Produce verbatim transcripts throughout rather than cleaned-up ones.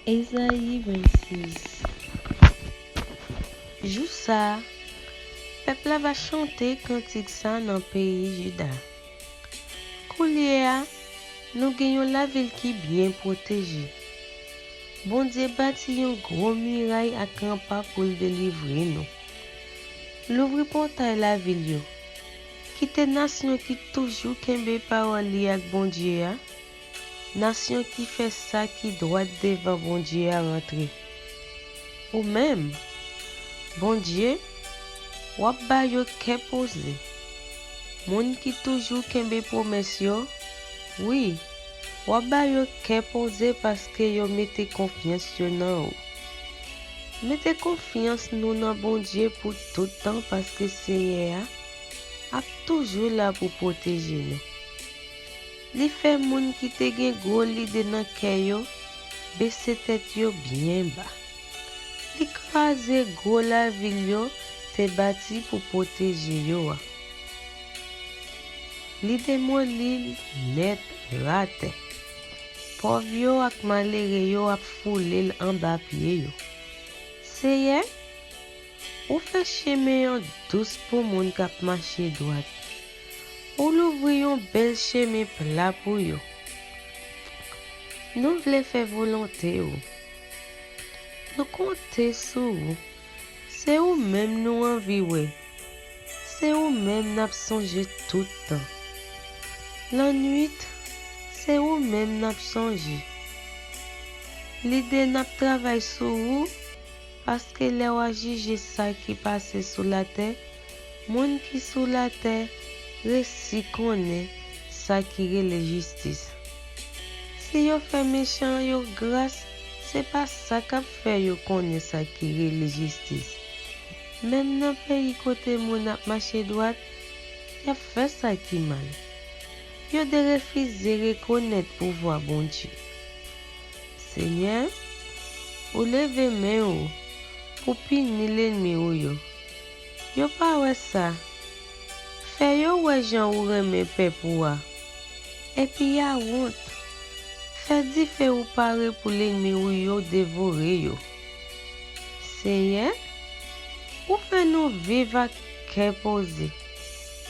Ezayi vennsis. Jou sa a, pèp la va chante kantik sa nan peyi Jida. Koulye a, nou gen yon lavil ki byen pwoteje. Bondye bati yon gwo miray ak ranpa pou l delivre nou. Louvri pòtay lavil yo. Kite nasyon ki toujou kenbe pawòl li ak Bondye a, nasyon ki fè sa ki dwat devan Bondye a rantre. Ou menm, Bondye, w ap ba yo kè poze. Moun ki toujou kenbe pwomès yo, wi, w ap ba yo kè poze paske yo mete konfyans yo nan ou. Mete konfyans nou nan Bondye pou tout tan paske Seyè a ap toujou la pou pwoteje nou. Li fè moun ki te gen gwo lide nan kè yo bese tèt yo byen ba. Li kraze gwo lavil yo te bati pou pwoteje yo a. Li demoli l nèt atè. Pòv yo ak malere yo ap foule l anba pye yo. Seyè, ou fè chemen an dous pou moun k ap mache dwat. Ou louvri yon bèl chemen pla pou yo. Nou vle fè volonte ou. Nou konte sou ou. Se ou menm nou anvi wè. Se ou menm n ap sonje tout tan. Lannwit, se ou menm n ap sonje. Lide n ap travay sou ou, paske lè w a jije sa ki pase sou latè, moun ki sou latè resi konnen sa ki rele jistis. Si yo fè mechan yo gras, se pa sa k ap fè yo konnen sa ki rele jistis. Menm nan peyi kote moun ap mache dwat, y ap fè sa ki mal. Yo derefize rekonèt pouvwa Bondye. Senyè, ou leve men ou pou pini lènmi ou yo. Yo pa wè sa. Fè yo wè jan ou renmen pèp ou a. Epi y a wont. Fè dife ou pare pou lènmi ou yo devore yo. Senyè, ou fè nou viv ak kè poze,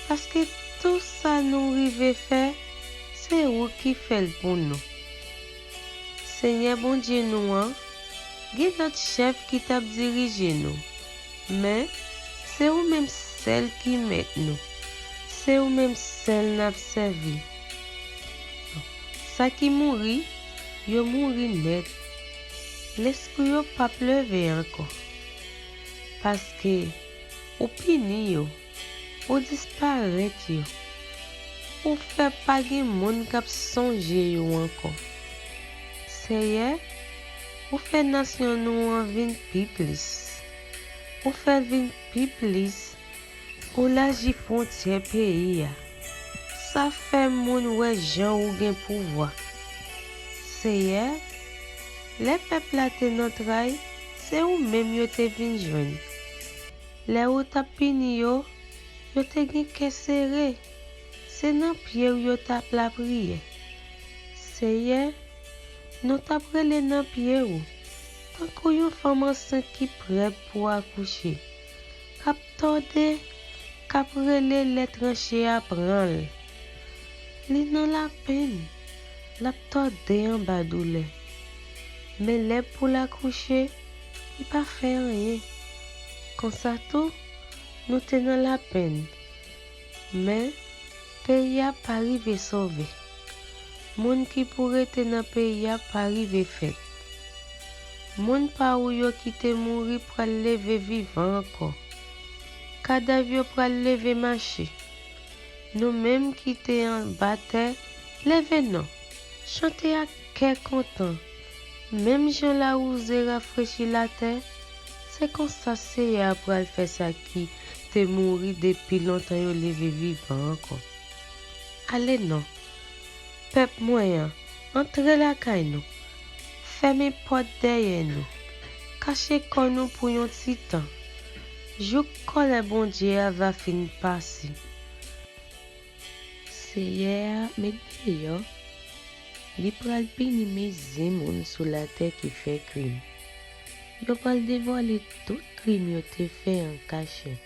paske tou sa nou rive fè, se ou ki fè l pou nou. Senyè Bondye nou an, gen lòt chèf ki t ap dirije nou, men se ou menm sèl ki mèt nou, se ou menm sèl n ap sèvi. Sa ki mouri, yo mouri nèt. Lespri yo p ap leve ankò, paske ou pini yo, ou disparèt yo, ou fè pa gen moun k ap sonje yo ankò. Seyè, ou fè nasyon nou an vin pi plis. Ou fè l vin pi plis. Ou laji fwontyè peyi a. Sa fè moun wè jan ou gen pouvwa. Seyè, lè pèp la te nan tray, se ou menm yo te vin jwenn. Lè ou t ap pini yo, yo te gen kè sere. Se nan pye w yo t ap lapriyè. Seyè, nou t ap rele nan pye w, tankou yon fanm ansent ki prèt pou akouche, k ap tòde, k ap rele lè tranche a pran l. Li nan lapenn, l ap tòde anba doulè. Men lè poul akouche, li pa fè anyen. Konsa tou, nou te nan lapenn. Men, peyi a pa rive sove. Moun ki pou rete nan peyi a pa rive fèt. Moun pa ou yo ki te mouri pral leve vivan ankò. Kadav yo pral leve mache. Nou menm ki te anba tè, leve non. Chante ak kè kontan. Menm jan lawouze rafrechi latè, se konsa Seyè a pral fè sa ki te mouri depi lontan yo leve vivan ankò. Ale non, pèp mwen an, antre lakay nou. Fèmen pòt dèyè nou. Kache kò nou pou yon ti tan, jouk kòlè Bondye a va fin pase. Seyè a met deyò Li pral pini mezi moun sou latè ki fè krim. Yo pral devwale tout krim yo te fè an kachèt.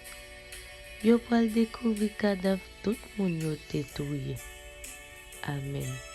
Yo pral dekouvri kadav tout moun yo te touye. Amèn.